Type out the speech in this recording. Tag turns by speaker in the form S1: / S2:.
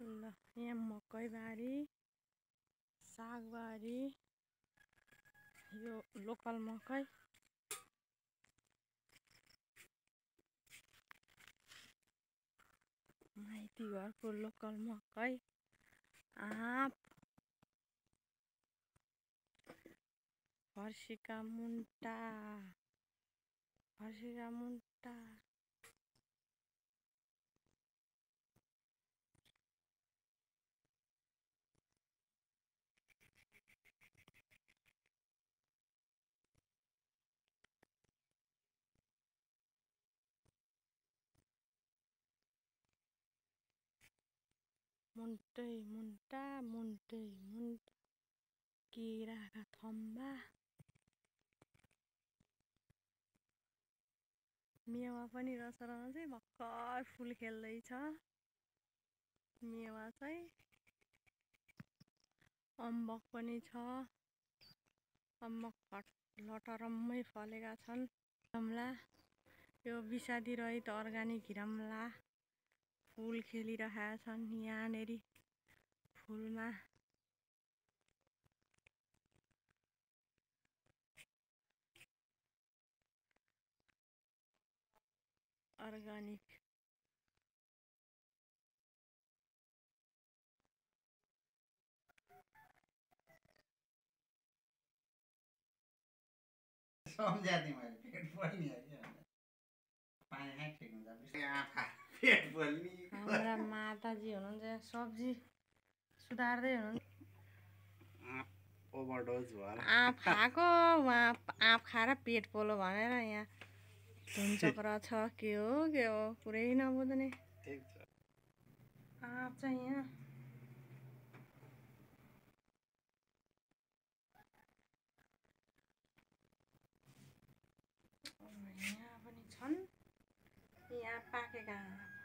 S1: ल यहाँ मकैबारी, सागबारी, यो लोकल मकै, माइती घरको लोकल मकै, आँप, फर्सीका मुन्टा, मुन्टै मुन्टा, केराका थम्बा, मेवा पनि रहेछ चाहिँ भर्खर फुल खेल्दैछ। मेवा चाहिँ अम्बक पनि छ, अम्बक लटरम्मै फलेका छन्। हिरम्ला, यो विषादी रहित अर्ग्यानिक हिरम्ला फुल खेलिरहेका छन् यहाँनेरि फुलमा। अर्ग्यानिक
S2: सम्झाथेँ मैले, पेट पोल्ने पानी खाइ ठिक हुन्छ। पेट पोल्ने
S1: हाम्रा माताजी हुनुहुन्छ सब्जी सुधार्दै हुनुहुन्छ।
S2: ओभरडोज भएर
S1: आँप खाएको, उहाँ आँप खाएर पेट पोलो भनेर यहाँ धुनचक्र छ। के हो पुरै नबुझ्ने। आँप चाहिँ यहाँ पनि छन्। यहाँ पाकेका आँप